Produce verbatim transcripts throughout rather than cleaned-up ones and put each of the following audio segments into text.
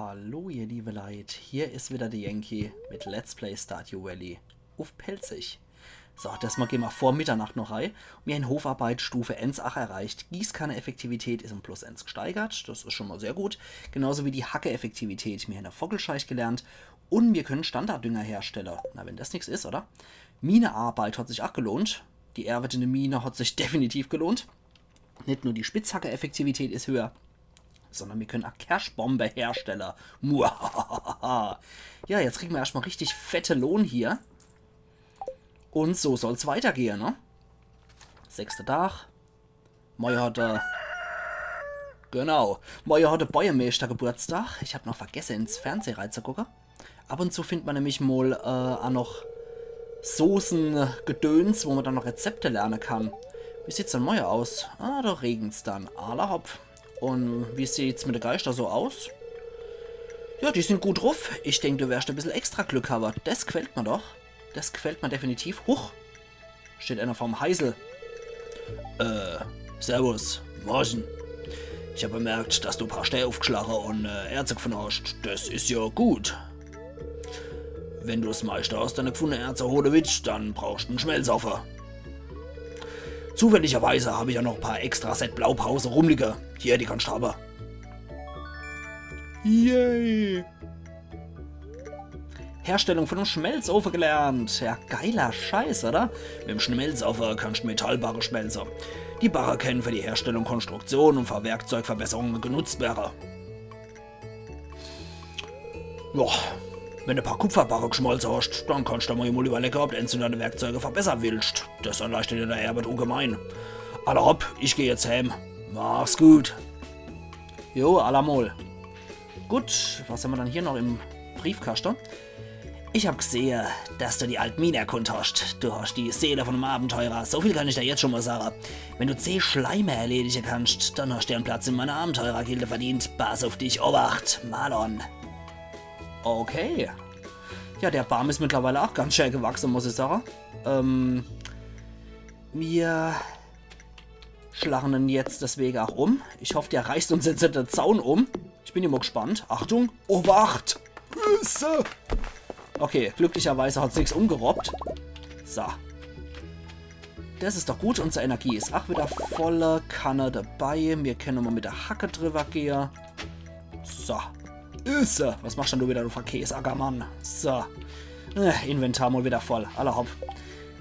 Hallo ihr liebe Leit, hier is wieder de Yankee mit Let's Play Stardew Valley uff Pälzisch. So, des mol gehn mer vor Mitternacht noch rei. Mir hän Hofarbeit Stufe eens ach erreicht. Gießkanne-Effektivität is um plus eens gesteigert, des is schun mol sehr gut. Genauso wie die Hacke-Effektivität. Mir hän e Vockelscheich gelernt un mir könne Standarddünger herstelle. Na, wenn des nix is, oder? Minearbeit hat sich ach gelohnt. Die Ärwet in de Mine hat sich definitiv gelohnt. Nit nur die Spitzhacke-Effektivität is höher, sondern mir könne ach Kerschbombe herstelle. Muahaha. Ja, jetzt kriege mer erscht mol richtig fette Lohn hier. Un so soll's weitergehe, ne? Sechster Dach. Moie hat de, genau, moie hat de Bojemeeschter Geburtstag. Ich hab noch vergesse, ins Fernseh reizegucke. Ab un zu findt mer nämlich mol, äh, ach noch Soße-Gedöns, wo mer dann noch Rezepte lerne kann. Wie sieht's dann moie aus? Ah, do regen's dann. Alla hopp. Un wie sieht's mit de Geischter so aus? Ja, die sin gut druff. Ich denk, du werst e bissel extra Glück hawwe. Des gfällt mer doch. Des gfällt mer definitiv. Huch! Steht einer vorm Heisel. Äh, servus. Morgen. Ich hab bemerkt, dass du paar Stää uffgschlache un, äh, Erze gfunne hast. Des is ja gut. Wenn du's Meischte aus deine gfunnene Erze hole willscht, dann brauchscht en Schmelzoffe. Zufälligerweise hab ich ja noch paar extra Set Blaupause rumliege. Hier, die kannst hawwe. Yay! Herstellung von em Schmelzoffe gelernt. Ja, geiler Scheiß, oder? Mit em Schmelzoffe kannst Metallbarre schmelze. Die Barre kenne für die Herstellung, Konstruktion un für Werkzeugverbesserunge genutzt werre. Ja, wenn e paar Kupferbarre gschmolze hast, dann kannst du mol, mol iwwerlege, ob du eens deine Werkzeuge verbessere willscht. Des erleichtert dir dei Ärwet ungemein. Alla hopp, ich geh jetzt heem. Mach's gut. Jo, alla mol. Gut, was hämmer dann hier noch im Briefkaschte? Ich hab gsehe, dass du die alt Mine erkundt hast. Du hast die Seele von em Abenteurer. So viel kann ich dir jetzt schun mol sage. Wenn du zeh Schleime erledige kannst, dann hast du en Platz in meiner Abenteurergilde verdient. Pass uff dich, Obacht, Marlon. Okay. Ja, der Baam is mittlerweile ach ganz schää gewachse, muss ich sage. Ähm, mir schlache en jetzt deswege ach um. Ich hoff, der reißt uns jetzt de Zaun um. Ich bin immer gespannt. Achtung. Obacht! Hilfe! Okay, glücklicherweise hat's nix umgerobbt. So. Des is doch gut. Unser Energie is ach wieder volle Kanne dabei. Mir kenne mol mit de Hacke driwwer gehe. So. Hilfe! Was machst dann du wieder, du Verkehrsackermann? So. Äh, Inventar mol wieder voll. Alla hopp.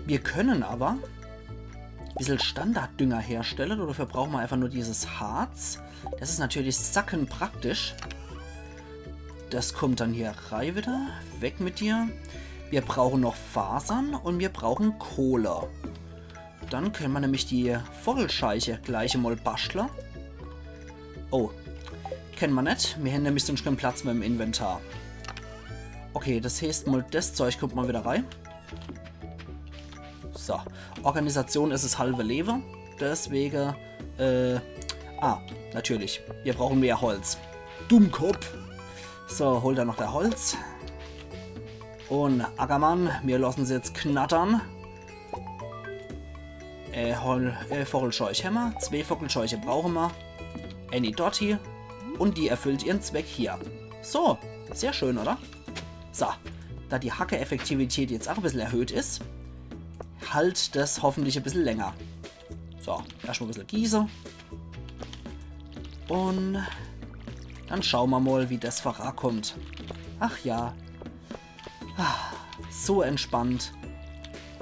Mir kenne awwer bissel Standarddünger herstelle. Dafür brauche mer einfach nur dieses Harz. Des is natürlich sackenpraktisch. Des kummt dann hier rei wieder. Weg mit dir. Mir brauche noch Fasere un mir brauche Kohle. Dann kenne mer nämlich die Vockelscheiche gleich mol baschtle. Oh, kenne mer net. Mir hän nämlich sunscht kän Platz mehr im Inventar. Okay, des heeßt mol, des Zeug kummt mol wieder rei. So, Organisation is es halbe Lewe. Deswege, äh, ah, natürlich. Mir brauche mehr Holz. Dummkopf. So, hol do noch dei Holz. Un Ackermann, mir losse se jetzt knattere. Äh, Hol-, äh, Vockelscheich hämmer. Zwee Vockelscheiche brauche mer. Ääni dort hie. Un die erfüllt ihren Zweck hier. So, sehr schön, oder? So, da die Hacke-Effektivität jetzt ach e bissel erhöht is, halt des hoffentlich e bissel länger. So, erscht mol e bissel gieße. Un dann schaue mer mol, wie des vorankummt. Ach ja. Ah, so entspannt.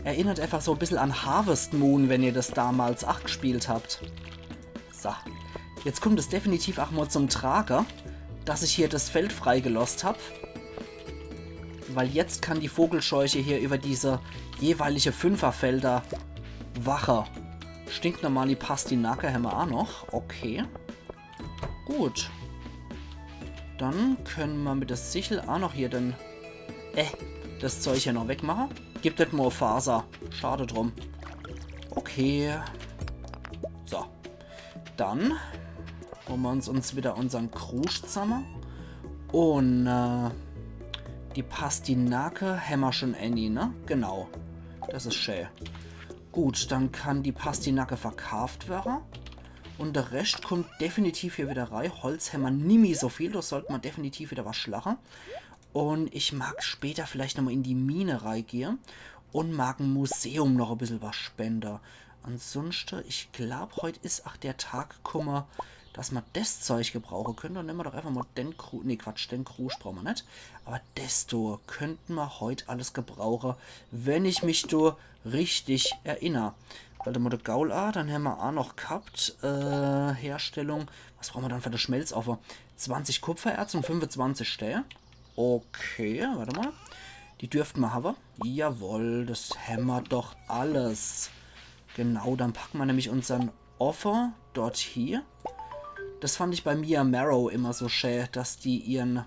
Erinnert einfach so e bissel an Harvest Moon, wenn ihr des damals ach gspielt habt. So, jetzt kummt es definitiv ach mol zum Trage, dass ich hier des Feld freigelosst hab. Weil jetzt kann die Vockelscheiche hier über diese jeweilige Fünferfelder wache. Stinknormali Pastinake hämmer ach noch. Okay. Gut. Dann kenne mer mit de Sichel ach noch hier den, äh, des Zeug hier noch wegmache. Gibt net mol Faser. Schade drum. Okay. So. Dann hole mer uns, uns wieder unsern Krusch zamme. Un, äh, die Pastinake hämmer schun ääni, ne? Genau. Des is schää. Gut, dann kann die Pastinake verkaaft werre. Un de Rescht kummt definitiv hier wieder rei. Holz hämmer nimmi so viel, do sollt mer definitiv wieder was schlache. Un ich mag später vielleicht nochmol in die Mine reigehe un mag em Museum noch e bissel was spende. Ansunschte, ich glaub, heut is ach der Tag kumme, dass mer des Zeug gebrauche könnt. Dann nemme mer doch einfach mol den Kru-, nee, Quatsch, den Krusch brauche mer net. Awwer des do könnt mer heut alles gebrauche, wenn ich mich do richtig erinner. Halt mol de Gaul a, dann hämmer a noch gehabt, äh, Herstellung. Was brauche mer dann für de Schmelzoffe? Zwanzig Kupfererz un fünfezwanzig Stää. Okay, wart mol. Die dürfte mer hawwe. Jawoll, des hämmer doch alles. Genau, dann packe mer nämlich unsern Offe dort hie. Des fand ich bei Mia Marrow immer so schä, dass die ihren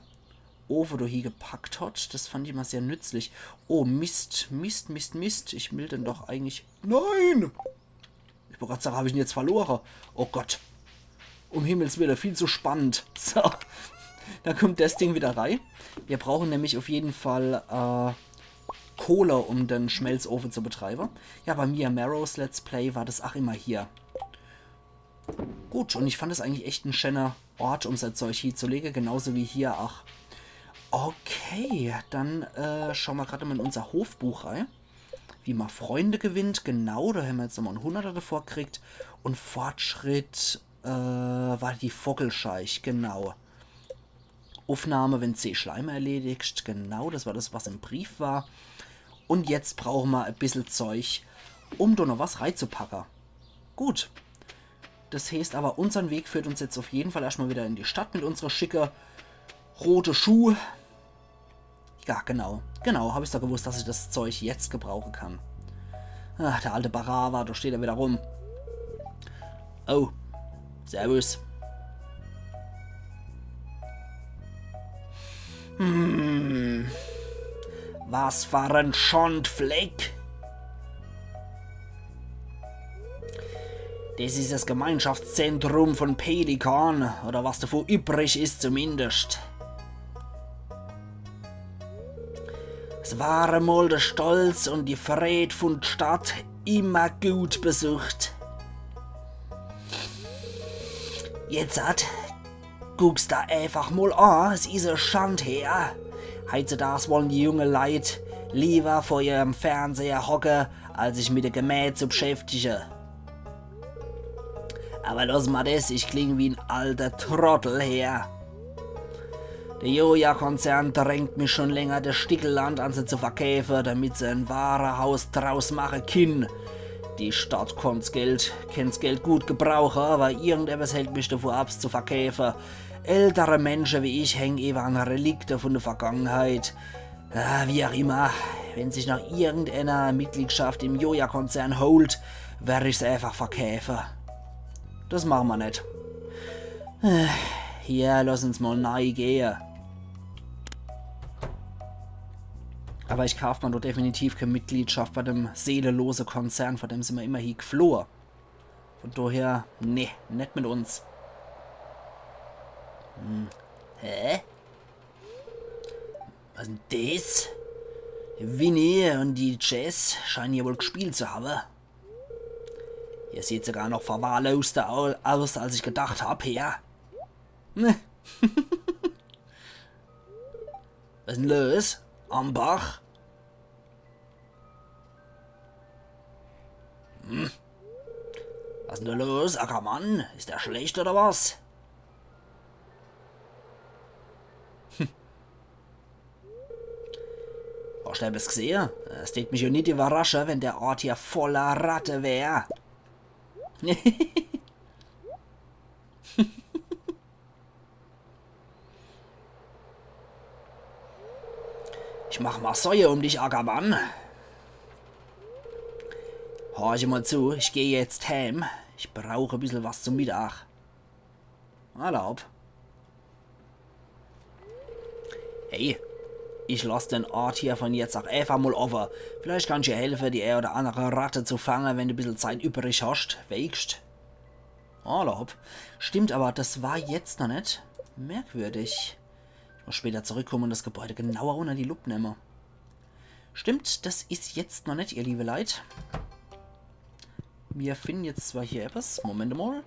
Ofe do hie gepackt hat. Des fand ich immer sehr nützlich. Oh, Mist, Mist, Mist, Mist. Ich will den doch eigentlich... Nein! Ich wollt grad sage, hab ich en jetzt verlore? Oh Gott. Um Himmels Wille, viel zu spannend. So, dann kummt des Ding wieder rei. Mir brauche nämlich uff jeden Fall, äh, Kohle, um den Schmelzofe zu betreibe. Ja, bei Mia Marrows Let's Play war des ach immer hier. Gut, un ich fand es eigentlich echt en schäner Ort, um sei Zeug hiezulege, genauso wie hier ach. Okay, dann, äh, schaue mer grad mol in unser Hofbuch rei. Wie mer Freunde gewinnt, genau, do hämmer jetzt nochmol en Hunnerter davor gekriegt. Un Fortschritt, äh, war die Vockelscheich, genau. Uffnahme, wenn zeh Schleime erledigt, genau, des war des, was im Brief war. Un jetzt brauche mer e bissel Zeug, um do noch was reizupacke. Gut. Des heeßt awwer, unsern Weg führt uns jetzt uff jeden Fall erscht mol wieder in die Stadt mit unsere schicke rote Schuh. Ja, genau. Genau, hab ich's doch gewusst, dass ich des Zeug jetzt gebrauche kann. Ach, der alte Barawa, do steht er wieder rum. Oh, servus. Hm. Was für en Schundfleck. Des is des Gemeinschaftszentrum von Pelikan, oder was davon übrig is zumindest. Es war emol de Stolz un die Freed vun de Stadt, immer gut besucht. Jetzt hat, guck's der eifach mol a, es is e Schand her. Heitzudags wolle die junge Leit liewer vor ihrem Fernseher hocke, als sich mit de Gemää zu beschäftige. Awwer loss mol des, ich kling wie en alter Trottel her. De Joja-Konzern drängt mich schun länger, des Stickel Land an se zu verkäfe, damit se en Warehaus draus mache kinn. Die Stadt konnt's Geld, kennt's Geld gut gebrauche, awwer irgendebbes hält mich davor ab's zu verkäfe. Ältere Mensche wie ich hänge ewe an Relikte vun de Vergangenheit. Ah, wie ach immer, wenn sich noch irgendeener Mitgliedschaft im Joja-Konzern holt, wer ich's eifach verkäfe. Des mache mer net. Äh, hier, loss uns mol nei gehe. Awwer ich kaaf mer doch definitiv kä Mitgliedschaft bei dem seelelose Konzern, vor dem sin mer immerhin geflohe. Vun doher, nee, net mit uns. Hm. Hä? Was is denn des? Winnie un die Jess scheine hier wohl gespielt zu hawwe. Hier sieht's sogar noch verwahrloster au-, aus, als ich gedacht hab, her. Ne? Was is denn los? Am Bach? Hm? Was is denn do los, Ackermann? Is der schlecht oder was? Hm. Hoscht du ebbes gsehe? Es tät mich jo nit iwwerrasche, wenn der Ort hier voller Ratte wär. Ich mach mer Sorje um dich, Ackermann. Horch mol zu, ich geh jetzt heem. Ich brauch e bissel was zum Mittag. Alla hopp. Hey, ich loss den Ort hier vun jetzt ach eefach mol offe. Vielleicht kann ich dir helfe, die ee oder annere Ratte zu fange, wenn du e bissel Zeit übrig hoscht, weescht. Alla hopp. Stimmt, awwer des war jetzt noch net. Merkwürdig. Ich muss später zurückkomme un des Gebäude genauer unner die Lupp nemme. Stimmt, des is jetzt noch net, ihr liewe Leit. Mir finden jetzt zwar hier etwas. Moment mal.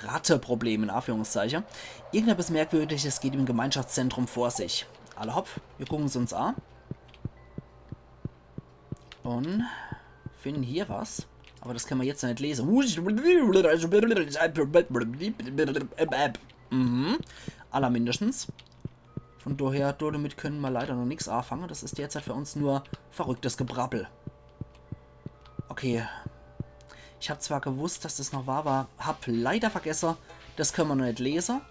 Ratteproblem in Anführungszeichen. Irgendetwas Merkwürdiges geht im Gemeinschaftszentrum vor sich. Alla hopp, mir gucken's uns a. Und finden hier was. Aber das können wir jetzt noch nicht lesen. Mhm. Allermindestens. Von daher, do damit können wir leider noch nichts anfangen. Das ist derzeit für uns nur verrücktes Gebrabbel. Okay. Ich hab zwar gewusst, dass das noch wahr war, hab leider vergessen, das können wir noch nicht lesen.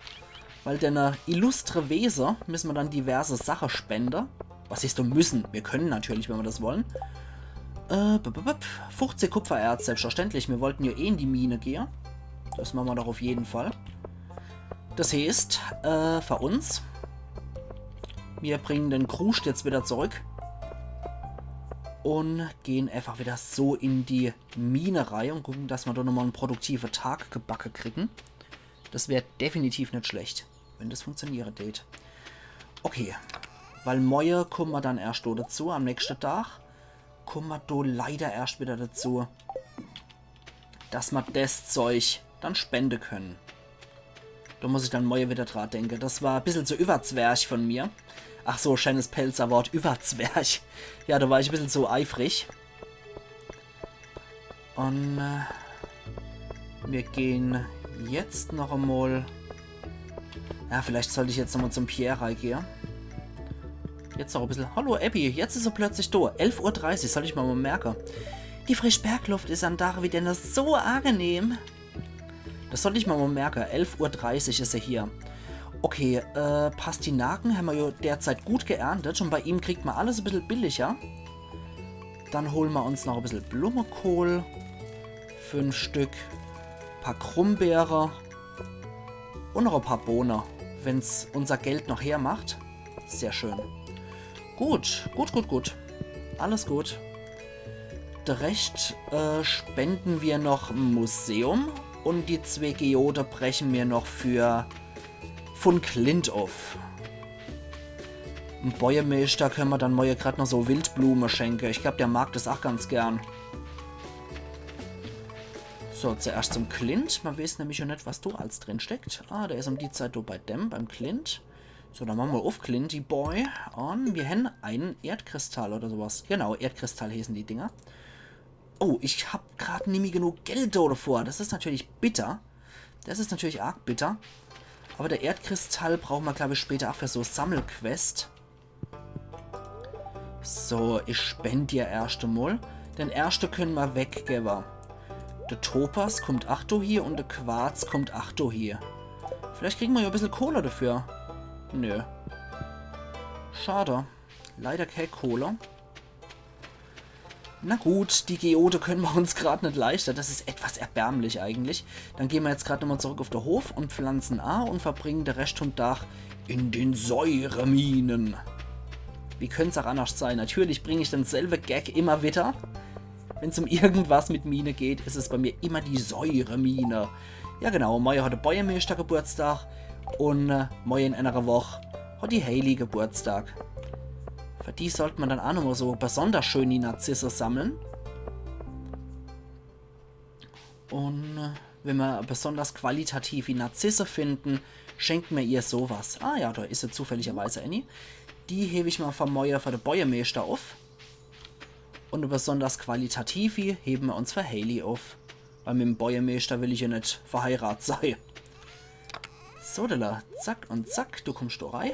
Weil denne illustre Wese müssen wir dann diverse Sachen spenden. Was heißt do müssen? Wir können natürlich, wenn wir das wollen. Äh, bup, bup, bup. Fuchzig Kupfererz, selbstverständlich. Wir wollten ja eh in die Mine gehen. Das machen wir doch auf jeden Fall. Das heißt, äh, für uns, wir bringen den Kruscht jetzt wieder zurück und gehen einfach wieder so in die Mine rein und gucken, dass wir da nochmal einen produktiven Tag gebacke kriegen. Das wär definitiv nicht schlecht, wenn das funktionieren tät. Okay, weil morje kommen wir dann erst da dazu, am nächsten Tag kommen wir da leider erst wieder dazu, dass wir das Zeug dann spenden können. Da muss ich dann morje wieder dran denken. Das war ein bisschen zu überzwerch von mir. Ach so, schönes Pälzer Wort, überzwerch. Ja, da war ich ein bisschen zu eifrig. Und äh, wir gehen jetzt noch einmal. Ja, vielleicht sollte ich jetzt nochmal zum Pierre reingehen. Jetzt noch ein bisschen. Hallo Abby, jetzt ist er plötzlich da. Elf Uhr dreißig, soll ich mir mal merken. Die frische Bergluft ist an Tag wie denner so angenehm. Das sollte ich mir mal merken. Elf Uhr dreißig ist er hier. Okay, äh, Pastinaken haben wir ja derzeit gut geerntet. Und bei ihm kriegt man alles ein bisschen billiger. Dann holen wir uns noch ein bisschen Blumenkohl. Fünf Stück. Paar Krummbeere. Und noch ein paar Bohnen, wenn's unser Geld noch hermacht. Sehr schön. Gut, gut, gut, gut. Alles gut. De Rescht äh, spenden wir noch im Museum. Und die zwee Geode brechen wir noch für von Clint auf. Dem Bäuermeister können wir dann morje grad noch so Wildblume schenken. Ich glaub, der mag das auch ganz gern. So, zuerst zum Clint. Man weiß nämlich schon nicht, was da alles drin steckt. Ah, der ist um die Zeit da bei dem, beim Clint. So, dann machen wir auf Clinty Boy. Und wir haben einen Erdkristall oder sowas. Genau, Erdkristall heißen die Dinger. Oh, ich hab grad nimmi genug Geld da davor. Das ist natürlich bitter. Das ist natürlich arg bitter. Aber der Erdkristall brauchen wir, glaub ich, später auch für so Sammelquest. So, ich spend dir erscht emol. Den erschte können wir weggeben. Der Topas kommt acht Uhr hier und der Quarz kommt acht Uhr hier. Vielleicht kriegen wir ja ein bisschen Kohle dafür. Nö. Schade. Leider keine Kohle. Na gut, die Geode können wir uns grad nicht leisten. Das ist etwas erbärmlich eigentlich. Dann gehen wir jetzt grad nochmal zurück auf den Hof und pflanzen a und verbringen den Rescht vom Tag in den Säureminen. Wie könnt's auch anders sein? Natürlich bringe ich denselbe Gag immer wieder. Wenn's um irgendwas mit Mine geht, ist es bei mir immer die Säuremine. Ja genau, morje hat der Bäuermeister Geburtstag und äh, morje in einer Woche hat die Haley Geburtstag. Für die sollte man dann auch nochmal so besonders schön die Narzisse sammeln. Und äh, wenn wir besonders qualitativ die Narzisse finden, schenken wir ihr sowas. Ah ja, da ist sie zufälligerweise eine. Die hebe ich mal für morje für den Bäuermeister auf. Und besonders qualitativ heben wir uns für Haley auf. Weil mit dem Bäuermeister will ich ja nicht verheiratet sein. So, Della, zack und zack, du kommst da rein.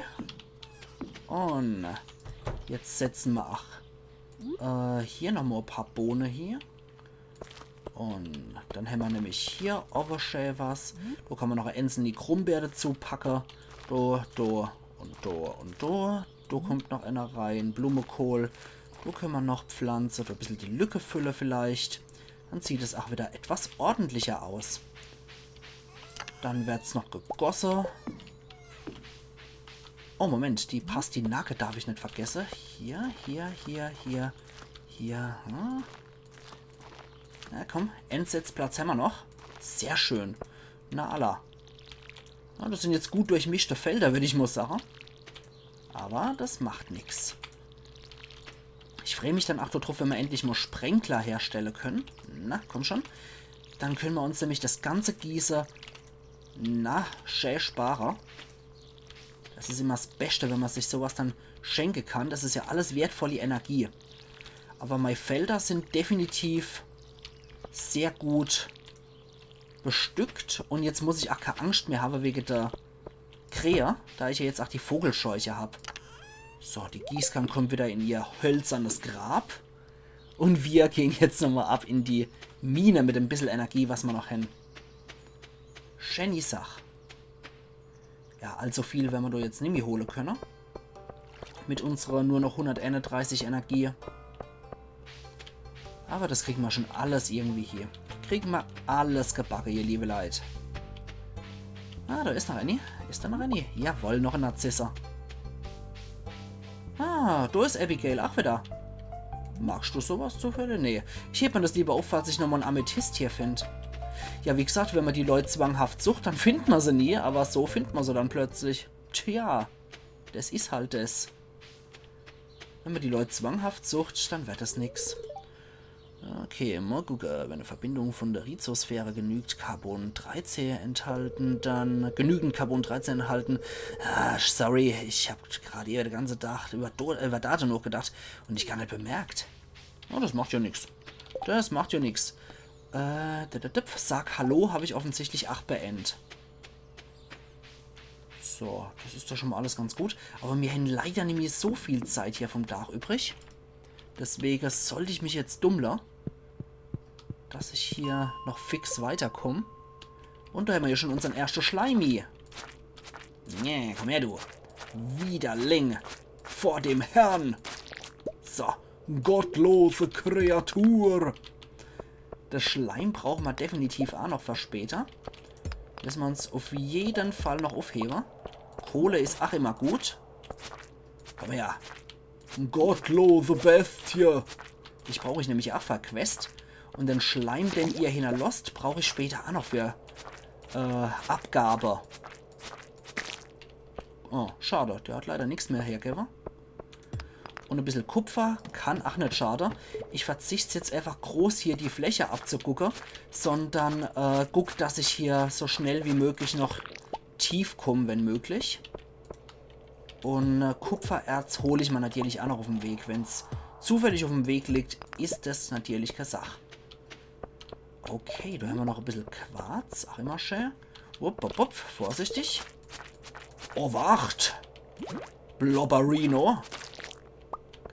Und jetzt setzen wir ach äh, hier nochmal ein paar Bohnen hier. Und dann haben wir nämlich hier auch schön was. Da kann man noch einzelne Grumbeer dazu packen. Da, da und da und da. Da kommt noch einer rein. Blumenkohl. Da können wir noch pflanzen. Da ein bisschen die Lücke füllen vielleicht. Dann sieht es auch wieder etwas ordentlicher aus. Dann wird's noch gegossen. Oh, Moment, die Pastinake darf ich nicht vergessen. Hier, hier, hier, hier, hier. Hm? Na komm, en Sitzplatz haben wir noch. Sehr schön. Na alla. Na, das sind jetzt gut durchmischte Felder, würde ich mal sagen. Aber das macht nix. Ich freue mich dann auch drauf, wenn wir endlich mal Sprenkler herstellen können. Na, komm schon. Dann könne mer uns nämlich das ganze Gieße, na, schä spare. Das is immer das Beste, wenn mer sich sowas dann schenke kann. Das is ja alles wertvolle Energie. Aber mei Felder sind definitiv sehr gut bestückt. Und jetzt muss ich ach kee Angst mehr habe wege der Krähe, da ich ja jetzt ach die Vogelscheuche hab. So, die Gießkann kommt wieder in ihr hölzernes Grab. Und wir gehen jetzt nochmal ab in die Mine mit e bissel Energie, was mer noch hen. Schäni Sach. Ja, allzu viel wern mer do jetzt nimmi hole könne. Mit unserer nur noch hunderteinunddreißig Energie. Aber das kriegen mer schon alles irgendwie hier. Kriegen mer alles gebacke, ihr liebe Leit. Ah, da is noch eeni. Is da noch eeni? Jawoll, noch e Narzisse. Ah, do is Abigail ach wieder. Magst du sowas zufällig? Nee. Ich heb mer das lieber uff, falls ich nochmal en Amethyst hier find. Ja, wie gesagt, wenn mer die Leit zwanghaft sucht, dann findt mer se nie, aber so findt mer se dann plötzlich. Tja, das is halt das. Wenn mer die Leit zwanghaft sucht, dann werd das nix. Okay, mal gucke. Wenn e Verbindung von der Rhizosphäre genügt Carbon dreizehn enthalten, dann genügend Carbon dreizehn enthalten. Ah, sorry, ich hab grad hier de ganze Tag über, Do- über Date nochgedacht und dich gar net bemerkt. Oh, das macht ja nix. Das macht ja nix. Äh, d- d- d- sag Hallo hab ich offensichtlich ach beendt. So, das is doch schon mal alles ganz gut. Aber mir hen leider nimmi so viel Zeit hier vom Tag übrig. Deswege sollt ich mich jetzt dummle, dass ich hier noch fix weiterkomm. Und da hämmer ja schon unsern erschte Schleimi. Nee, komm her, du. Widerling. Vor dem Herrn. So, gottlose Kreatur. Das Schleim brauche mer definitiv ach noch für später. Müsse mer uns uff jeden Fall noch uffhebe. Kohle is ach immer gut. Komm her. Gottlose Bestie. Dich brauch ich nämlich ach für Quest. Und den Schleim, den ihr hinnerlosst, brauch ich später ach noch für äh, Abgabe. Oh, schade. Der hat leider nix mehr hergewwe. Und e bissel Kupfer kann ach net schade. Ich verzicht jetzt einfach groß hier die Fläche abzugucke, sondern äh, guck, dass ich hier so schnell wie möglich noch tief komm, wenn möglich. Und äh, Kupfererz hol ich mer natürlich ach noch uff em Weg. Wenn's zufällig uff em Weg liegt, is das natürlich kee Sach. Okay, da hämmer noch e bissel Quarz. Ach, immer schä. Wupp, wupp, wupp, vorsichtig. Obacht! Blobberino.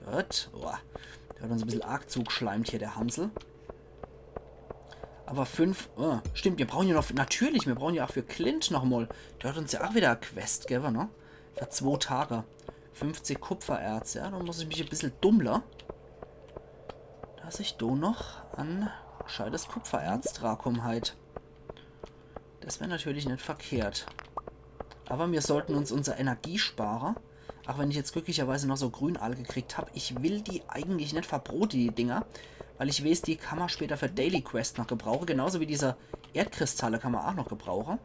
Gut. Boah. Der hat uns e bissel arg zugeschleimt hier, der Hansel. Aber fünf, oh, stimmt, mir brauchen ja noch, natürlich, mir brauchen ja ach für Clint noch mal. Der hat uns ja ach wieder e Quest gewwe, ne? Für zwo Tage. Fünfzig Kupfererz, ja, da muss ich mich e bissel dummle, dass ich do noch an gescheites Kupfererz drakomm halt. Das wär natürlich net verkehrt. Aber mir sollten uns unser Energie spare. Ach wenn ich jetzt glücklicherweise noch so Grünalge gekriegt hab. Ich will die eigentlich net verbrote, die Dinger. Weil ich weeß, die kann mer später für Daily Quest noch gebrauche. Genauso wie diese Erdkristalle kann mer ach noch gebrauche.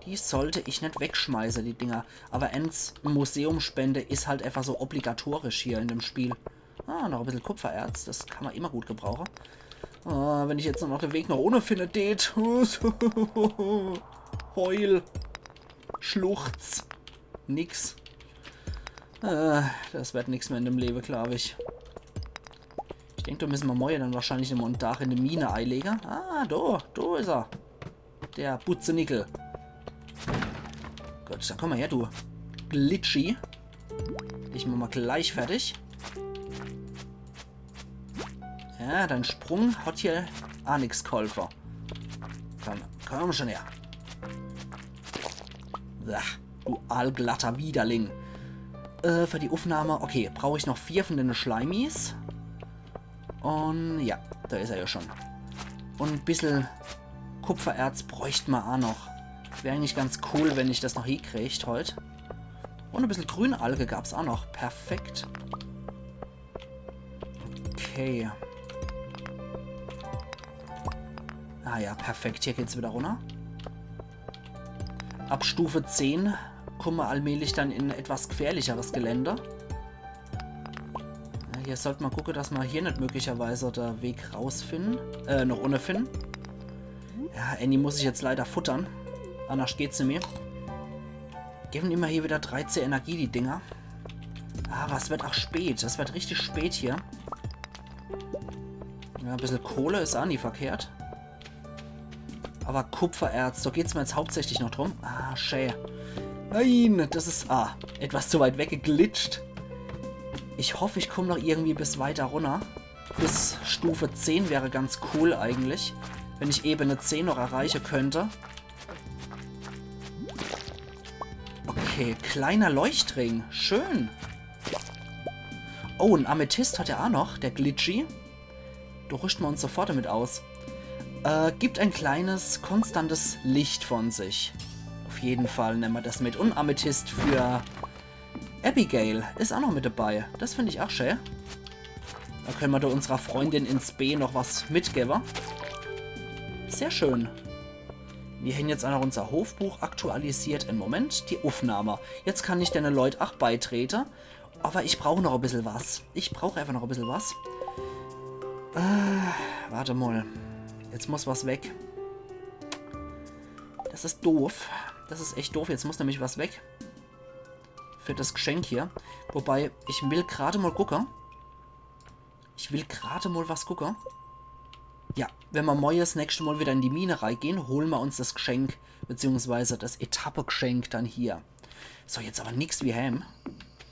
Die sollt ich net wegschmeiße, die Dinger. Aber ens Museum spende is halt einfach so obligatorisch hier in dem Spiel. Ah, noch e bissel Kupfererz. Das kann mer immer gut gebrauche. Ah, wenn ich jetzt nur noch de Weg noch unne finde, deet. Heul. Schluchz. Nix. Äh, das werd nix mehr in dem Lewe, glaub ich. Ich denk, da müsse mer morje dann wahrscheinlich nochmal en Dach in de Mine eilege. Ah, do, do is er. Der Butzenickel. Gut, dann komm mal her, du Glitchy. Dich mache mer gleich fertig. Ja, dein Sprung hat hier ach nix geholfe. Komm, komm schon her. Ach, du allglatter Widerling. Äh, für die Uffnahme, okay, brauch ich noch vier von dene Schleimis. Und ja, da is er ja schon. Und e bissel Kupfererz bräucht mer ach noch. Wär eigentlich ganz cool, wenn ich das noch hiekriegt heut. Und e bissel Grünalge gab's ach noch. Perfekt. Okay. Ah ja, perfekt. Hier geht's wieder runner. Ab Stufe zehn komme mer allmählich dann in etwas gefährlicheres Gelände. Ja, hier sollt mer gucke, dass mer hier net möglicherweise de Weg rausfinne. Äh, noch unne finne. Ja, Annie muss ich jetzt leider futtern. Annerscht geht's nimmi. Gewwen immer hier wieder dreizeh Energie, die Dinger. Ah, awwer es werd ach spät. Es werd richtig spät hier. Ja, e bissel Kohle is ach nie verkehrt. Awwer Kupfererz, do geht's mir jetzt hauptsächlich noch drum. Ah, schä. Nein, das is, ah, etwas zu weit weggeglitscht. Ich hoff, ich komm noch irgendwie bis weiter runner. Bis Stufe zehn wär ganz cool eigentlich, wenn ich Ebene zehn noch erreiche könnt. Okay, kleiner Leuchtring. Schön. Oh, en Amethyst hat er ach noch, der Glitchy. Do rüscht mer uns sofort damit aus. Äh, gibt ein kleines, konstantes Licht von sich. Auf jeden Fall nemme mer das mit. Un Amethyst für Abigail is ach noch mit dabei. Das find ich ach schä. Do könne mer do unserer Freundin in Spee noch was mitgewwe. Sehr schön. Mir hän jetzt ach noch unser Hofbuch aktualisiert. En Moment, die Uffnahme. Jetzt kann ich denne Leut ach beitrete. Awwer ich brauch noch e bissel was. Ich brauch einfach noch e bissel was. Äh, wart emol. Jetzt muss was weg. Das is doof. Das is echt doof. Jetzt muss nämlich was weg. Für das Geschenk hier. Wobei, ich will grad mol gucke. Ich will grad mol was gucke. Ja, wenn mer morje das nächschte Mol wieder in die Mine reigehn, hole mer uns das Geschenk, beziehungsweise das Etappegeschenk dann hier. So, jetzt awwer nix wie hemm.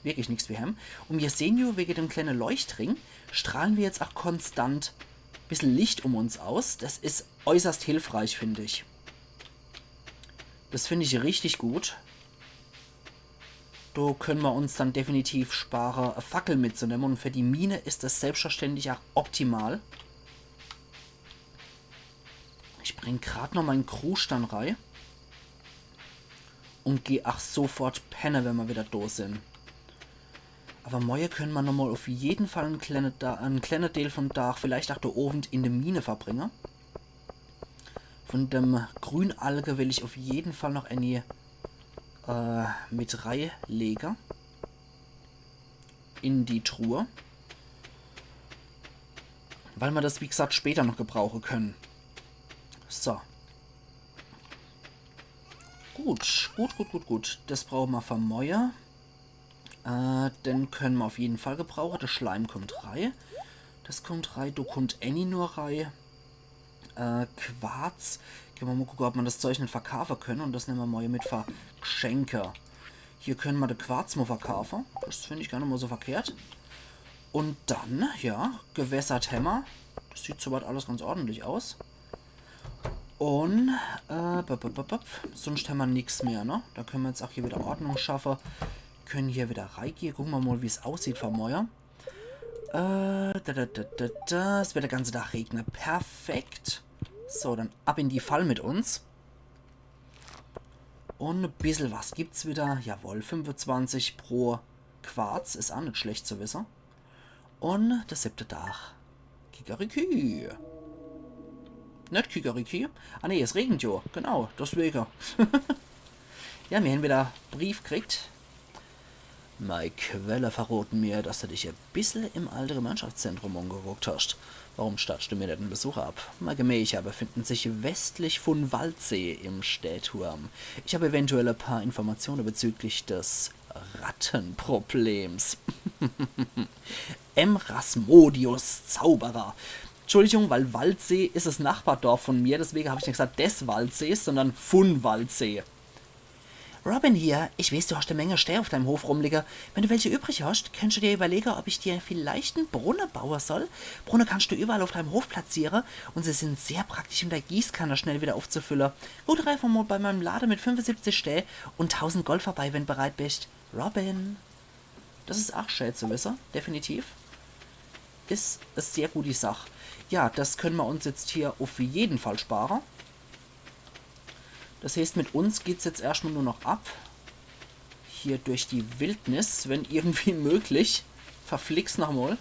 Wirklich nix wie hemm. Un mir sehn jo wege dem kleine Leuchtring, strahle mir jetzt ach konstant bissel Licht um uns aus. Das is äußerst hilfreich, find ich. Das find ich richtig gut. Do könne mer uns dann definitiv spare, e Fackel mitzunemme. Un für die Mine is das selbstverständlich ach optimal. Ich bring grad noch mein Krusch dann rei. Un geh ach sofort penne, wenn mer wieder do sin. Awwer morje könne mer nochmol auf jeden Fall en kleine, Da- en kleine Deel vom Dach, vielleicht ach do owend in de Mine verbringe. Von dem Grünalge will ich auf jeden Fall noch ääni, äh, mit reilege. In die Truhe. Weil mer das, wie gesagt, später noch gebrauche könne. So. Gut, gut, gut, gut, gut. Das brauche mer für morje. Äh, den könne mer auf jeden Fall gebrauche. Der Schleim kommt rei. Das kommt rei. Do kommt Annie nur rei. Äh, Quarz. Könne mer mol gucke, ob mer das Zeug net verkaafe könne. Un das nemme mer mol mit für Geschenke. Hier könne mer de Quarz mol verkaafe. Das find ich gar net mol so verkehrt. Un dann, ja, gewässert hämmer. Das sieht soweit alles ganz ordentlich aus. Un, äh, bop, bop, bop, bop. Sunscht hämmer nix mehr, ne? Do könne mer jetzt ach hier wieder Ordnung schaffe. Könne hier wieder reigehe. Gucke mer mol, wie's aussieht für morje. Äh, da, da, da, da, da. Es wird de ganze Dach regne. Perfekt. So, dann ab in die Fall mit uns. Un e bissel was gibt's wieder. Jawohl, fünfezwanzig pro Quarz is ach net schlecht zu wisse. Un de siebte Dach. Kikeriki. Net Kikeriki. Ah nee, es regnet jo. Genau, deswege. Ja, mir hän wieder Brief kriegt. Mei Quelle verroten mir, dass du dich e bissel im alte Gemeinschaftszentrum umgeguckt hast. Warum stattst du mir net en Besuch ab? Mei Gemächer befinden sich westlich von Waldsee im Städturm. Ich habe eventuell e paar Informationen bezüglich des Rattenproblems. M. Rasmodius, Zauberer. Entschuldigung, weil Waldsee is das Nachbardorf von mir, deswege hab ich net gesagt des Waldsees, sondern von Waldsee. Robin hier, ich weeß, du hast e Menge Stää auf deinem Hof rumliege. Wenn du welche übrig hast, könntest du dir überlege, ob ich dir vielleicht en Brunne baue soll. Brunne kannst du überall auf deinem Hof platziere und sie sind sehr praktisch, um dei Gießkanne schnell wieder aufzufülle. Guck doch einfach mal bei meinem Lade mit fünfundsiebzig Stää und tausend Gold vorbei, wenn bereit bist. Robin. Das is ach schää zu wisse, definitiv. Is e sehr gute Sach. Ja, das könne mer uns jetzt hier auf jeden Fall spare. Das heeßt, mit uns geht's jetzt erscht mal nur noch ab. Hier durch die Wildnis, wenn irgendwie möglich. Verflixt noch mal.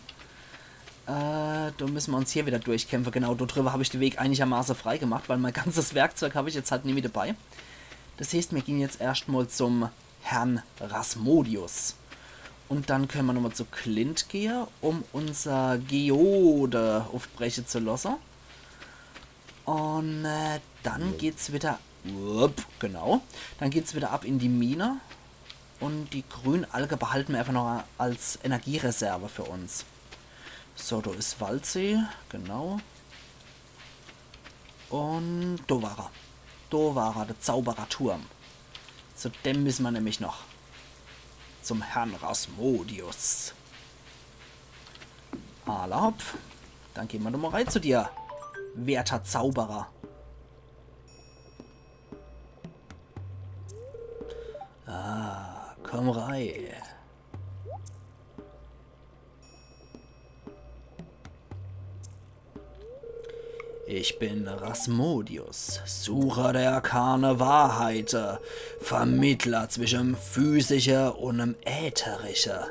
Äh, do müsse mer uns hier wieder durchkämpfe. Genau, do drüber hab ich de Weg einigermaße frei gemacht, weil mein ganzes Werkzeug hab ich jetzt halt nimmi dabei. Das heeßt, mir gehen jetzt erscht mal zum Herrn Rasmodius. Und dann könne mer nochmal zu Clint gehe, um unser Geode aufbreche zu losse. Und äh, dann geht's wieder. Upp, genau. Dann geht's wieder ab in die Mine. Und die Grünalge behalten wir einfach noch als Energiereserve für uns. So, do is Waldsee, genau. Und do war er. Do war er, der Zaubererturm. Zu dem müssen wir nämlich noch. Zum Herrn Rasmodius. Alla hopp. Dann gehen wir doch mal rein zu dir, werter Zauberer. Ah, komm rein. Ich bin Rasmodius, Sucher der arkane Wahrheite, Vermittler zwischen dem Physische und dem Ätherische,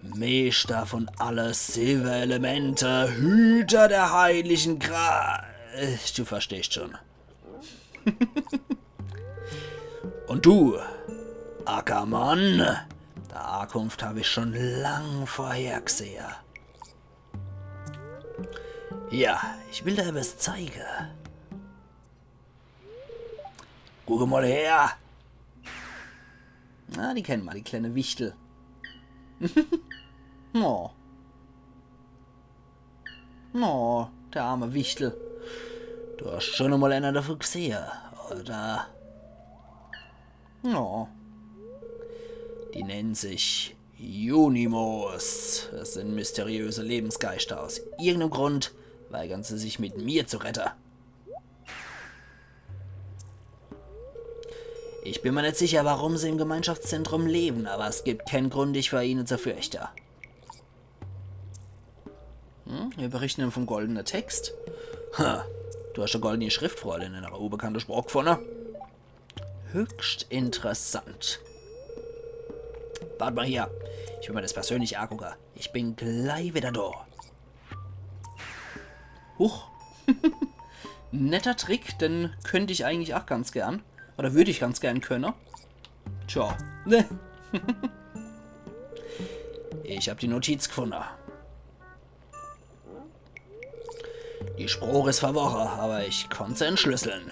Meeschter von alle siwwe Elemente, Hüter der heiligen Gra-, äh, du verstehst schon. Und du, Ackermann, dei Akunft hab ich schon lang vorhergsehe. Ja, ich will dir was zeige. Guck mal her. Na, die kennen ma, die kleine Wichtel. Oh. Oh, der arme Wichtel. Du hast schon emol einer davon gsehe, oder? Oh. Die nennen sich Junimos. Das sind mysteriöse Lebensgeister. Aus irgendeinem Grund weigern sie sich, mit mir zu redde. Ich bin mir nicht sicher, warum sie im Gemeinschaftszentrum leben, aber es gibt keinen Grund, dich vor ihnen zu fürchten. Hm, wir berichten ihm vom goldenen Text. Ha, du hast eine goldene Schrift, Fräulein, in einer unbekannten Sprache gefunden. Höchst interessant. Wart mal hier. Ich will mir das persönlich angucken. Ich bin gleich wieder da. Huch. Netter Trick, den könnt ich eigentlich auch ganz gern. Oder würd ich ganz gern können. Tja. Ne. Ich hab die Notiz gefunden. Die Sprache is verworre, aber ich konnt se entschlüsseln.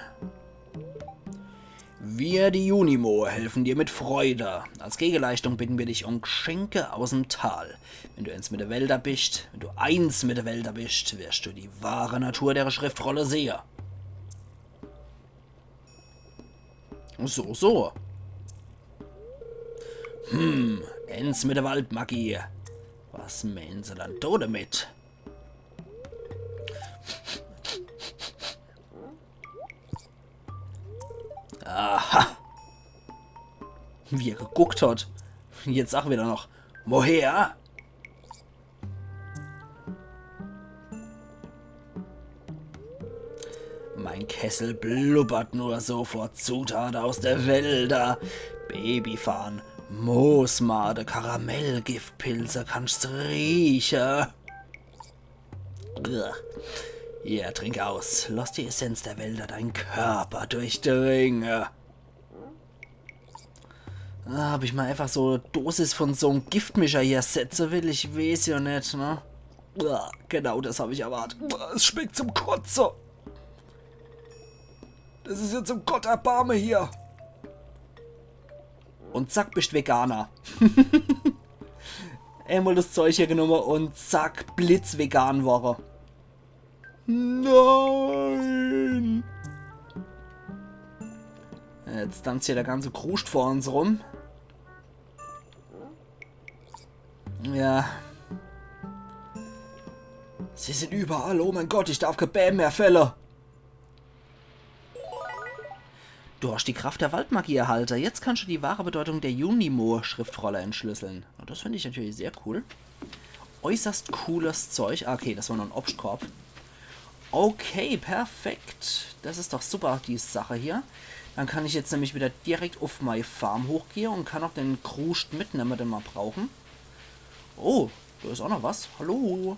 Wir, die Junimo, helfen dir mit Freude. Als Gegenleistung bitten wir dich um Geschenke aus dem Tal. Wenn du eins mit der Wälder bist, wenn du eins mit der Wälder bist, wirst du die wahre Natur der Schriftrolle sehen. So, so. Hm, eins mit der Waldmagie. Was meinen sie dann do damit? Aha. Wie er geguckt hat. Jetzt auch wieder noch. Woher? Mein Kessel blubbert nur so vor Zutaten aus der Wälder. Babyfarn, Moosmade, Karamellgiftpilze, kannst rieche. Uah. Hier, trink aus. Lass die Essenz der Wälder deinen Körper durchdringe. Ah, ob ich mal einfach so Dosis von so'm Giftmischer hier setze will, ich weeß ja net, ne? Uah, genau das hab ich erwartet. Uah, es schmeckt zum Kotze. Das is ja zum Gott erbarme hier. Und zack, bist Veganer. Einmal das Zeug hier genommen und zack, blitzvegan worre. Nein! Jetzt tanzt hier der ganze Kruscht vor uns rum. Ja. Sie sind überall. Oh mein Gott, ich darf kee Bäm mehr fälle. Du hast die Kraft der Waldmagie erhalte. Jetzt kannst du die wahre Bedeutung der Junimo-Schriftrolle entschlüsseln. Und das finde ich natürlich sehr cool. Äußerst cooles Zeug. Ah, okay, das war nur ein Obstkorb. Okay, perfekt. Das is doch super, die Sache hier. Dann kann ich jetzt nämlich wieder direkt auf meine Farm hochgehe und kann auch den Kruscht mitnehme, den ma brauchen. Oh, da is auch noch was. Hallo.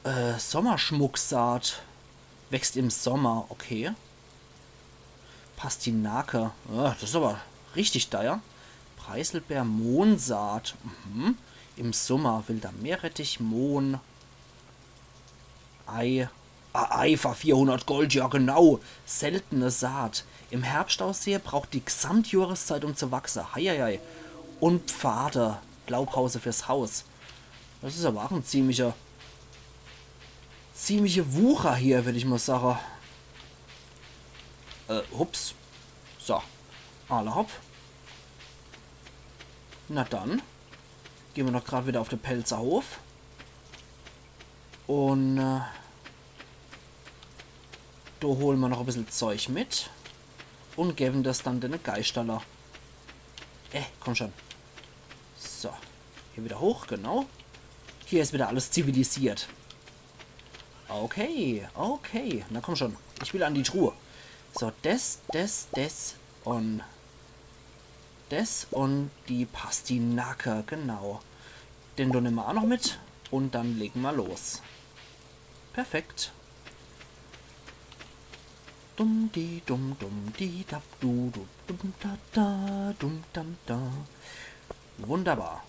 Äh, Sommerschmucksaat. Wächst im Sommer, okay. Pastinake. Ja, das is aber richtig teuer. Preiselbeer, Mohnsaat. Mhm. Im Sommer wilder Meerrettich, Mohn. Ei. Ah, Ei für vierhundert Gold, ja genau. Seltene Saat. Im Herbst aussähe, braucht die gesamt Johreszeit, um zu wachse. Heieiei. Und Pfade. Blaupause fürs Haus. Das is aber auch en ziemlicher, ziemliche Wucher hier, würd ich mal sage. Äh, hups. So. Alla hopp. Na dann. Gehn mer doch grad wieder auf de Pälzerhof. Und äh, do holen mer noch e bissel Zeug mit. Und gewen das dann dene Geischterler. Äh, komm schon. So. Hier wieder hoch, genau. Hier is wieder alles zivilisiert. Okay, okay. Na komm schon. Ich will an die Truhe. So, des, des, des und des und die Pastinake, genau. Den do nemme mer auch noch mit und dann legen mer los. Perfekt. Dum di dum dum di dab du du dum da da dum dam da. Wunderbar.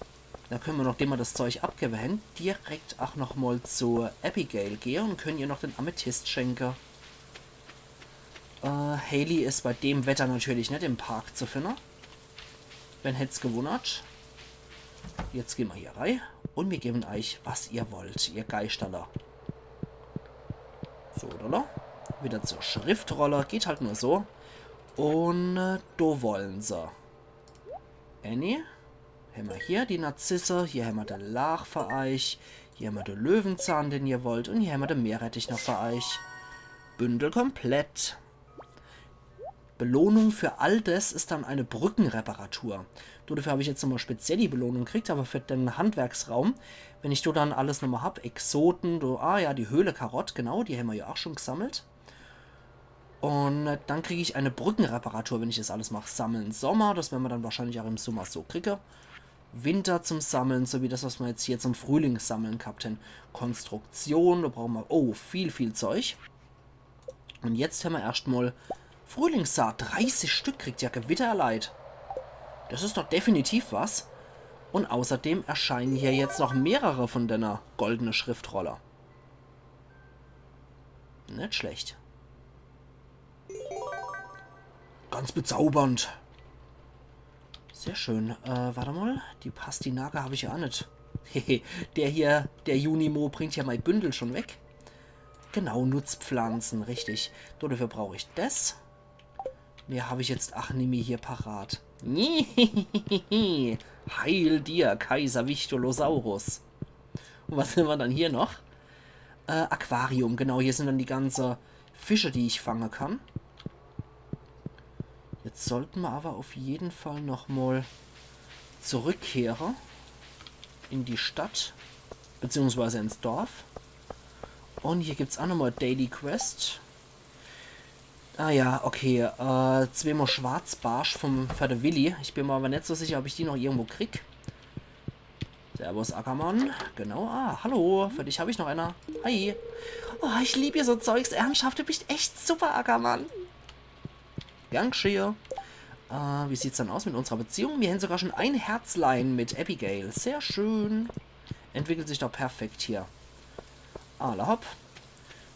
Da könne mer, nochdem mer das Zeug abgewe hen, direkt auch noch mal zu Abigail gehe und könne ihr noch den Amethyst schenke. Äh, Haley is bei dem Wetter natürlich net im Park zu finne. Wen hätt's gewunnert? Jetzt gehn mer hier rei und mir gewen eich, was ihr wollt, ihr Geischterler. So, oder? Wieder zur Schriftrolle, geht halt nur so. Und äh, do wollen se. Annie, hämmer hier die Narzisse, hier hämmer de Laach für eich, hier hämmer de Löwenzahn, den ihr wollt, und hier hämmer de Meerrettich noch für eich. Bündel komplett. Belohnung für all das is dann eine Brückenreparatur. Do, dafür hab ich jetzt nochmal speziell die Belohnung gekriegt, aber für den Handwerksraum, wenn ich do dann alles nochmal hab, Exoten, do, ah ja, die Höhle Karott, genau, die hämmer ja auch schon gesammelt. Und äh, dann krieg ich eine Brückenreparatur, wenn ich das alles mach. Sammeln Sommer, das wern mer dann wahrscheinlich auch im Sommer so kriege. Winter zum Sammeln, so wie das, was mer jetzt hier zum Frühling sammeln gehabt hen. Konstruktion, do brauche mer, oh, viel, viel Zeug. Und jetzt hämmer erscht mal Frühlingssaat. Dreißig Stück kriegt ja Gewitterleit. Das is doch definitiv was. Und außerdem erscheinen hier jetzt noch mehrere von denne goldene Schriftrolle. Net schlecht. Ganz bezaubernd. Sehr schön. Äh, warte mal. Die Pastinake hab ich ja auch net. Hehe, der hier, der Junimo bringt ja mein Bündel schon weg. Genau, Nutzpflanzen, richtig. So, dafür brauch ich das. Mehr hab ich jetzt, ach, nimmi hier parat. Heil dir, Kaiser Victolosaurus. Und was hämmer dann hier noch? Äh, Aquarium, genau, hier sind dann die ganze Fische, die ich fange kann. Jetzt sollten mer aber auf jeden Fall noch mal zurückkehre in die Stadt, beziehungsweise ins Dorf. Und hier gibt's auch nochmal Daily Quest. Ah ja, okay. Äh, zweimal Schwarzbarsch vom, für de Willi. Ich bin mir aber net so sicher, ob ich die noch irgendwo krieg. Servus, Ackermann. Genau. Ah, hallo. Für dich hab ich noch einer. Hi. Oh, ich lieb ihr so Zeugs. Ernsthaft, du bist echt super, Ackermann. Gern gscheh. Äh, wie sieht's dann aus mit unserer Beziehung? Mir hän sogar schon ein Herzlein mit Abigail. Sehr schön. Entwickelt sich doch perfekt hier. Alla hopp.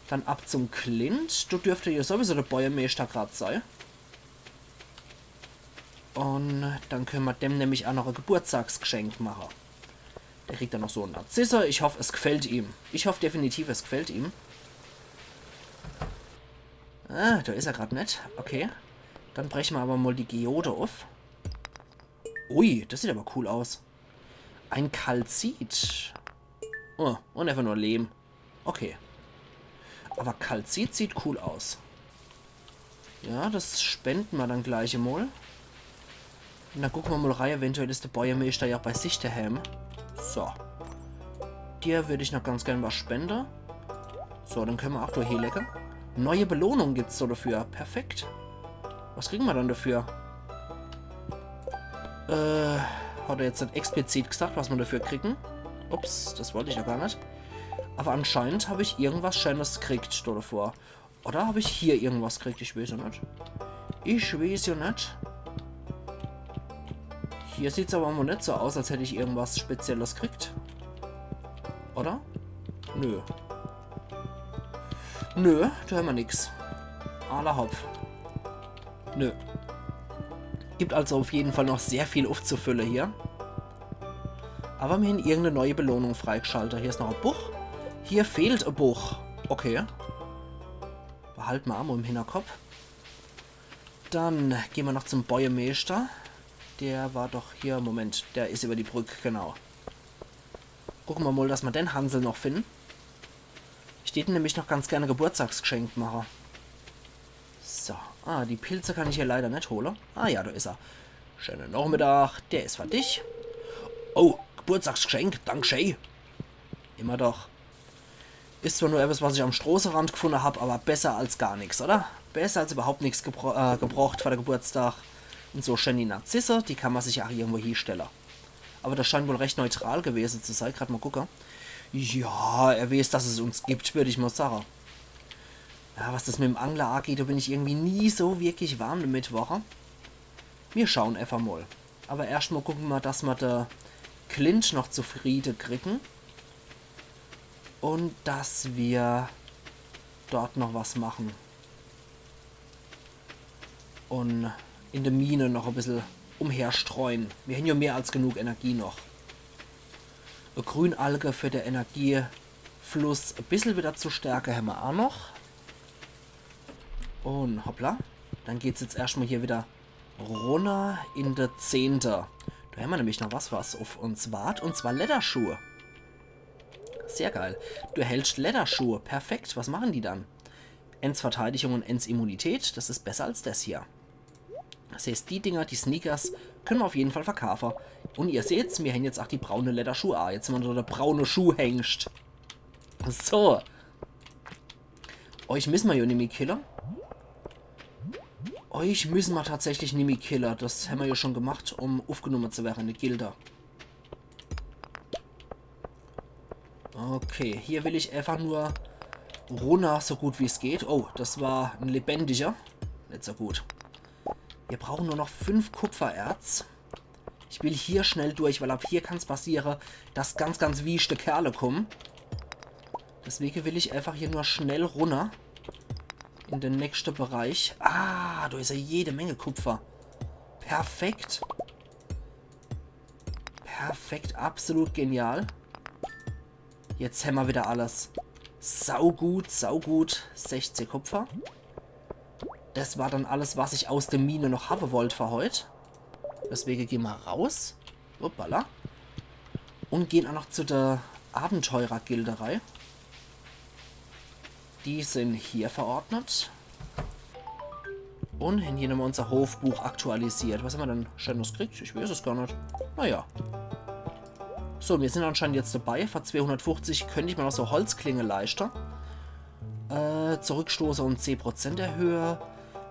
Dann ab zum Clint. Du dürfte ja sowieso de Bojemeeschter grad sei. Und dann könne mer dem nämlich auch noch e Geburtstagsgeschenk mache. Der kriegt dann noch so e Narzisse. Ich hoff, es gfällt ihm. Ich hoff definitiv, es gfällt ihm. Ah, do is er grad net. Okay. Dann breche mer aber mal die Geode uff. Ui, das sieht aber cool aus. Ein Kalzit. Oh, und einfach nur Lehm. Okay. Aber Kalzit sieht cool aus. Ja, das spende mer dann gleich emol. Und dann gucke mer mal rei, eventuell is de Bojemeeschter ja bei sich daheim. So. Dir würd ich noch ganz gern was spende. So, dann könne mer auch durch hier lecke. Neue Belohnung gibt's so dafür. Perfekt. Was kriege mer dann dafür? Äh, hat er jetzt net explizit gesagt, was mer dafür kriegen? Ups, das wollt ich ja gar net. Aber anscheinend hab ich irgendwas Schönes kriegt do davor. Oder hab ich hier irgendwas kriegt? Ich weiß ja net. Ich weiß ja net. Hier sieht's aber mal net so aus, als hätt ich irgendwas Spezielles kriegt. Oder? Nö. Nö, do hämmer nix. Alla hopp. Nö. Gibt also uff jeden Fall noch sehr viel uffzufülle hier. Awwer mir hän irgend e neie Belohnung freigschalte. Hier is noch e Buch. Hier fehlt e Buch. Okay. Behalte mer aa mol im Hinnerkopp. Dann gehn mer noch zum Bojemeeschter. Der war doch hier. Moment, der is iwwer die Brück, genau. Gucke mer mol, dass mer den Hansel noch finne. Ich dät em nämlich noch ganz gern e Geburtstagsgeschenk mache. So. Ah, die Pilze kann ich hier leider net hole. Ah ja, do is er. Schöne Nochmittag. Der is fer dich. Oh, Geburtstagsgeschenk. Dankschee. Immer doch. Is zwar nur etwas, was ich am Stroßerand gefunne hab, awwer besser als gar nix, oder? Besser als iwwerhaupt nix gebro äh, gebrocht fer de Geburtstag. Un so schön die Narzisse, die kann mer sich aa irgendwo hiestelle. Awwer das scheint wohl recht neutral gewese zu sei. Grad mol gucke. Ja, er weeß, dass es uns gibt, würd ich mol sage. Ja, was das mit em Angle ageht, do bin ich irgendwie nie so wirklich warm demit worre. Mir schaue äfach mol. Awwer erscht mol gucke mer, dass mer de Clint noch zufriede kriege. Un dass mer dort noch was mache. Un in de Mine noch e bissel umherstreue. Mir hän jo mehr als genug Energie noch. E Grünalge fer de Energiefluss e bissel widder zu stärke hämmer aa noch. Un hoppla. Dann geht's jetzt erscht mol hier widder runner in de Zehnte. Do hämmer nämlich noch was, was uff uns wart. Un zwar Ledderschuh. Sehr geil. Du erhältst Ledderschuh. Perfekt. Was mache die dann? Ens Verteidigung un ens Immunität. Das is besser als das hier. Das heeßt, die Dinger, die Sneakers, kenne mer uff jeden Fall verkaafe. Un ihr seht's, mir hän jetzt aa die braune Ledderschuh aa. Jetzt sin mer nur de braune Schuhhengscht. So. Euch misse mer jo nimmi kille. Euch misse mer tatsächlich nimmi kille. Das hämmer jo schon gemacht, um uffgenumme zu werre in de Gilde. Okay, hier will ich äfach nur runner, so gut wie's geht. Oh, das war en lebendiger. Net so gut. Mir brauche nur noch fünf Kupfererz. Ich will hier schnell durch, weil ab hier kann's passiere, dass ganz, ganz wieschte Kerle kumme. Deswege will ich äfach hier nur schnell runner in de nächschte Bereich. Ah, do is jo jede Menge Kupfer. Perfekt. Perfekt, absolut genial. Jetzt hämmer widder alles. Saugut, saugut. Sechzeh Kupfer. Das war dann alles, was ich aus de Mine noch hawwe wollt fer heut. Deswege gehn mer raus. Hoppala. Un gehn aa noch zu de Abenteurergilde rei. Die sin hier verordnet. Un hän hier nommo unser Hofbuch aktualisiert. Was hämmer dann Schönes kriegt? Ich weeß es gar net. Naja. So, mir sin anscheinend jetzt dabei. Fer zweehundertfuchzig könnt ich mer noch so Holzklinge leischte. Äh, Zurückstoße um zeh Prozent erhöhe.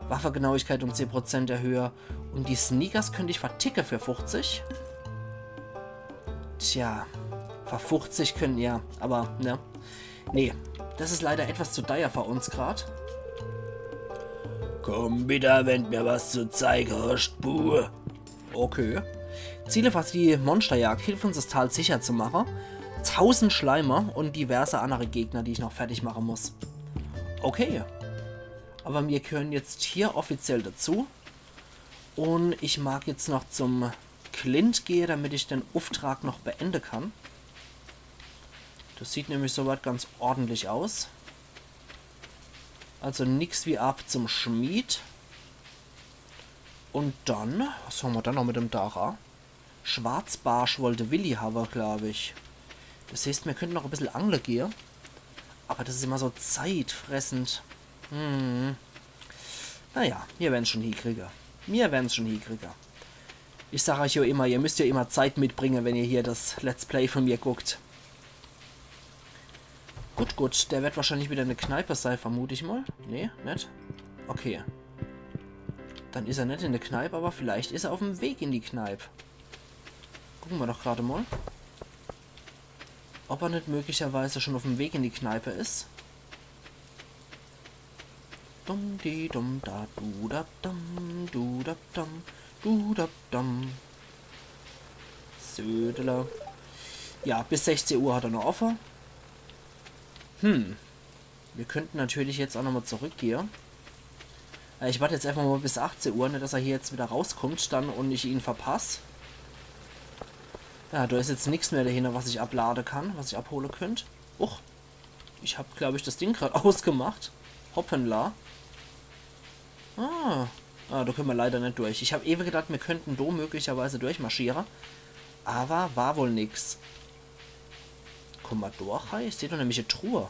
Waffegenauigkeit um zeh Prozent erhöhe. Un die Sneakers könnt ich verticke fer fuchzig. Tja, fer fuchzig könnt, ja, awwer, ne. Nee, das is leider etwas zu deier fer uns grad. Komm widder, wenn d' mer was zu zeige hoscht, Bu. Okay. Ziele fast die Monsterjagd. Hilf uns, das Tal sicher zu mache. Tausend Schleimer un diverse annere Gegner, die ich noch fertig mache muss. Okay. Awwer mir gehöre jetzt hier offiziell dazu. Un ich mag jetzt noch zum Clint gehe, damit ich den Ufftrag noch beende kann. Das sieht nämlich soweit ganz ordentlich aus. Also nix wie ab zum Schmied. Un dann, was hämmer dann noch mit dem Dara? Schwarzbarsch wollt Willi hawwe, glaab ich. Das heeßt, mir könnte noch e bissel angle gehe. Awwer das is immer so zeitfressend. Hm. Naja, mir werden's schon hiekriege. Mir werden's schon hiekriege. Ich sag euch jo immer, ihr müsst jo immer Zeit mitbringe, wenn ihr hier das Let's Play von mir guckt. Gut, gut, der werd wahrscheinlich widder in de Kneipe sei, vermut ich mol. Nee, net? Okay. Dann is er net in de Kneip, awwer vielleicht is er uff'm Weg in die Kneip. Gucke mer doch grad mol, ob er net möglicherweise schon uff'm Weg in die Kneip is. Dum di dum da du da dum, du da dum, du da dum. Södele. Ja, bis sechzeh Uhr hat er noch offe. Hm. Mir könnten natürlich jetzt ach nochmal zurückgehe. Äh, ich wart jetzt einfach mal bis achtzeh Uhr, net, dass er hier jetzt wieder rauskommt dann und ich ihn verpass. Ja, do is jetzt nix mehr dahinter, was ich ablade kann, was ich abhole könnt. Uch, ich hab, glaub ich, das Ding grad ausgemacht. Hoppala. Ah. Ah, do könne mer leider net durch. Ich hab ewe gedacht, mir könnten do möglicherweise durchmarschiere. Aber war wohl nix. Komm mal durch, hey. Ich seh doch nämlich e Truhe.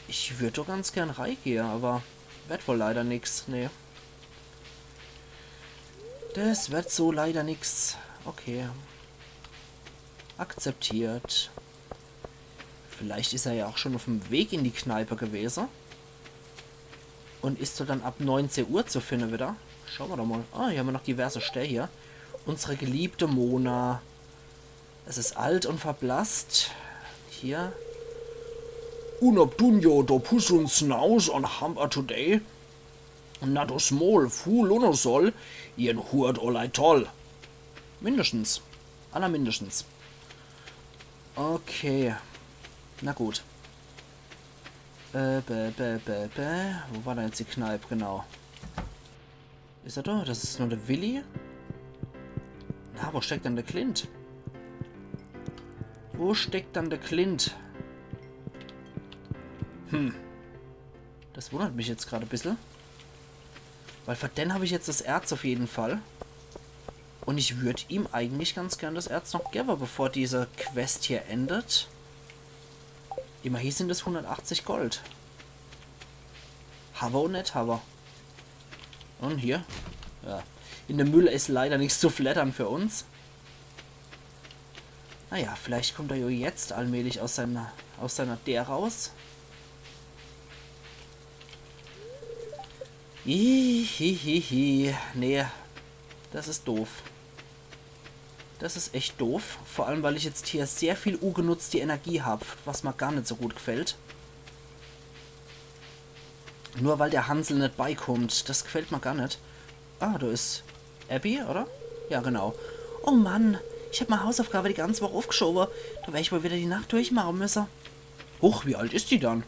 Ich würd doch ganz gern reigehe, aber werd wohl leider nix. Nee. Das werd so leider nix. Okay. Akzeptiert. Vielleicht is er ja auch schon auf dem Weg in die Kneipe gewese. Und is so dann ab neunzeh Uhr zu finde wieder. Schaue mer doch mal. Ah, hier ham mer noch diverse Stää hier. Unsere geliebte Mona. Es is alt und verblasst. Hier. Un ob dunjo do pussun snaus on hamper today. Na, das Maul, fu Lunno soll, ihren Hurt olei toll. Mindestens. Allermindestens. Okay. Na gut. Äh, bä, bä, bä, bä. Wo war denn jetzt die Kneipe? Genau. Is er da? Das is nur der Willi. Na, wo steckt denn der Clint? Wo steckt dann der Clint? Hm. Das wundert mich jetzt grad e bissel. Weil für den hab ich jetzt das Erz auf jeden Fall. Und ich würd ihm eigentlich ganz gern das Erz noch gewwe, bevor diese Quest hier endet. Immerhin sind es hundertachtzig Gold. Hawwe und net hawwe. Und hier? Ja. In der Mühle is leider nichts zu fleddern für uns. Naja, vielleicht kommt er ja jetzt allmählich aus seiner, aus seiner Deer raus. Hihihihi. Nee, das is doof. Das is echt doof. Vor allem, weil ich jetzt hier sehr viel ugenutzte Energie hab, was mir gar net so gut gefällt. Nur weil der Hansel net beikommt. Das gefällt mir gar net. Ah, da is Abby, oder? Ja, genau. Oh Mann, ich hab mei Hausaufgabe die ganze Woch aufgeschobe. Da wer ich wohl wieder die Nacht durchmache müsse. Huch, wie alt is die dann?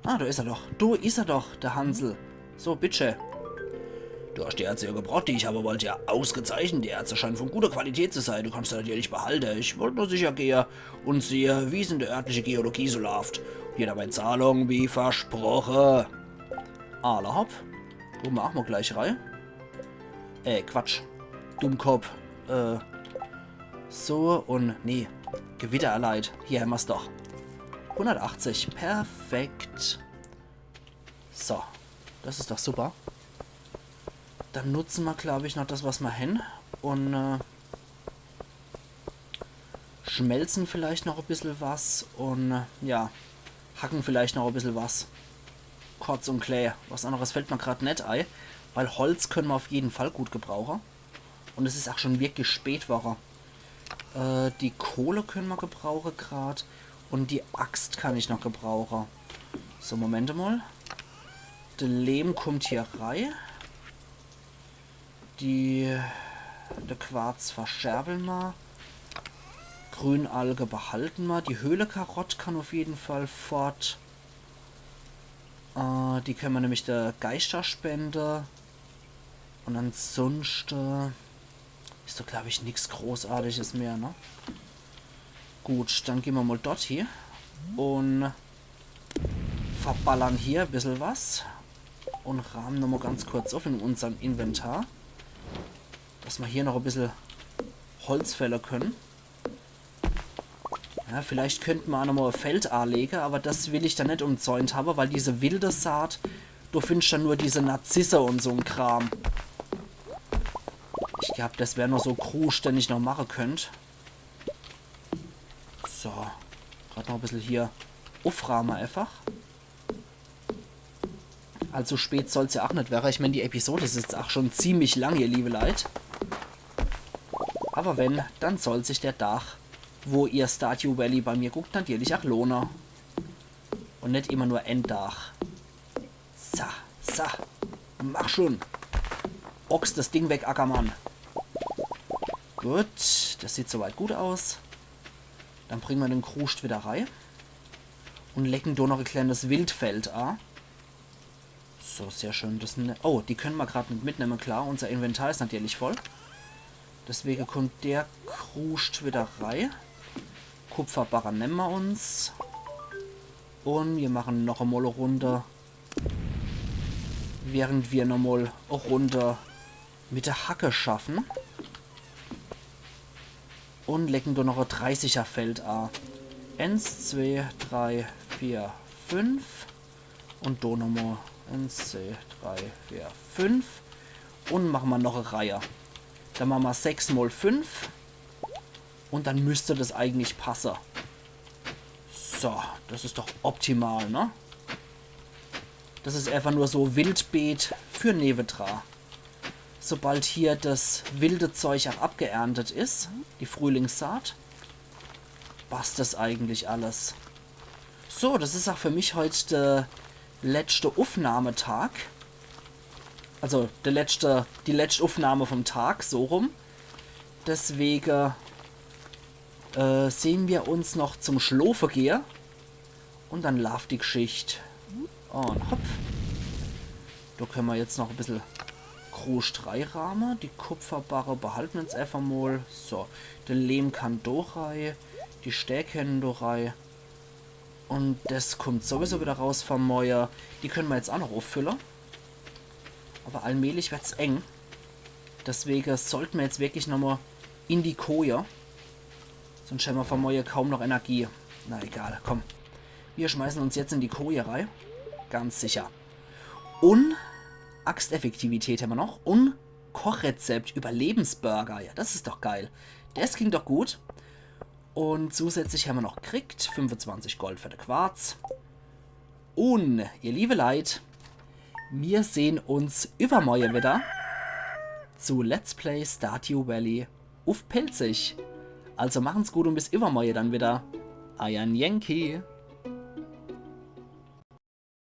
Ah, da is er doch. Da is er doch, der Hansel. So, bitte. Du hast die Erze ja gebracht, die ich habe wollte. Ja, ausgezeichnet. Die Erze scheinen von guter Qualität zu sein. Du kannst sie natürlich behalten. Ich wollte nur sicher gehen und sehe, wie es in der örtlichen Geologie so läuft. Hier deine Zahlung, wie versprochen. Alla hopp. Gucke mer auch mal gleich rein. Äh, Quatsch. Dummkopf. Äh, so und nee. Gewitter erleid. Hier hämmer's doch. Hundertachtzig. Perfekt. So. Das is doch super. Dann nutze mer, glaub ich, noch das, was mer hen. Und, äh, schmelzen vielleicht noch e bissel was. Und, äh, ja, hacken vielleicht noch e bissel was. Kurz und klää. Was anderes fällt mer grad net ei. Weil Holz könne mer auf jeden Fall gut gebrauche. Und es is auch schon wirklich spät worre. Äh, die Kohle könne mer gebrauche grad. Und die Axt kann ich noch gebrauche. So, Moment mal. Der Lehm kommt hier rei. Die, der Quarz verscherbeln mer. Grünalge behalten mer. Die Höhlekarott kann auf jeden Fall fort. Äh, die könne mer nämlich der Geischter spende. Und ansonsten is doch, glaub ich, nix Großartiges mehr, ne? Gut, dann gehn mer mal dort hie und verballern hier e bissel was und raamen nochmal ganz kurz auf in unserm Inventar, dass mer hier noch e bissel Holz fälle könne. Ja, vielleicht könnt mer auch nochmal e Feld aalege, aber das will ich dann net umzäunt habe, weil diese wilde Saat, do findsch dann nur diese Narzisse und so'n Kram. Ich glaub, das wär noch so Kruscht, den ich noch mache könnt. So. Grad noch e bissel hier uffraame einfach. Allzu spät soll's ja auch net werre. Ich mein, die Episode is jetzt auch schon ziemlich lang, ihr liebe Leit. Aber wenn, dann soll sich der Dach, wo ihr Stardew Valley bei mir guckt, natürlich auch lohne. Und net immer nur en Dach. So, so. Mach schon. Ochs das Ding weg, Ackermann. Gut, das sieht soweit gut aus. Dann bringe mer den Kruscht wieder rei. Un lecken do noch e kleines Wildfeld a. So, sehr schön. Das ne, oh, die könne ma grad net mitnemme, klar. Unser Inventar is natürlich voll. Deswege kommt der Kruscht wieder rei. Kupferbarre nemme ma uns. Un mir mache noch emol e Runde. Während mir nochmol e Runde mit der Hacke schaffe. Un lecken do noch e dreißiger Feld a. Eins, zwei, drei, vier, fünf. Un do nochmol eins, zwei, drei, vier, fünf. Un mache ma noch e Reih. Dann mache ma sechs mol fünf. Un dann müsst das eigentlich passe. So, das is doch optimal, ne? Das is einfach nur so Wildbeet für newedra. Sobald hier das wilde Zeug auch abgeerntet is, die Frühlingssaat, passt das eigentlich alles. So, das is auch für mich heut der letschte Uffnahmetag. Also der letschte, die letscht Uffnahme vom Tag, so rum. Deswege äh, sehn mir uns noch zum Schlofe gehe. Un dann laaft die Gschicht. Un hopp. Do könne ma jetzt noch e bissel Kruscht reirahme. Die Kupferbarre behalte ma jetzt einfach mol. So, de Lehm kann do rei. Die Stää kenne do rei. Un das kommt sowieso wieder raus vom Moje. Die könne ma jetzt auch noch uffülle. Aber allmählich werd's eng. Deswege sollte ma jetzt wirklich nochmol in die Koje. Sonst hämmer vom Moje kaum noch Energie. Na egal, komm. Wir schmeißen uns jetzt in die Koje rei. Ganz sicher. Un Axteffektivität hämmer noch. Un Kochrezept, Überlebensburger. Ja, das is doch geil. Das klingt doch gut. Un zusätzlich hämmer noch kriegt fünfundzwanzig Gold für de Quarz. Un, ihr liebe Leit, mir sehn uns übermorje wieder zu Let's Play Stardew Valley uff Pälzisch. Also machen's gut un bis übermorje dann wieder. Eiern Yankee.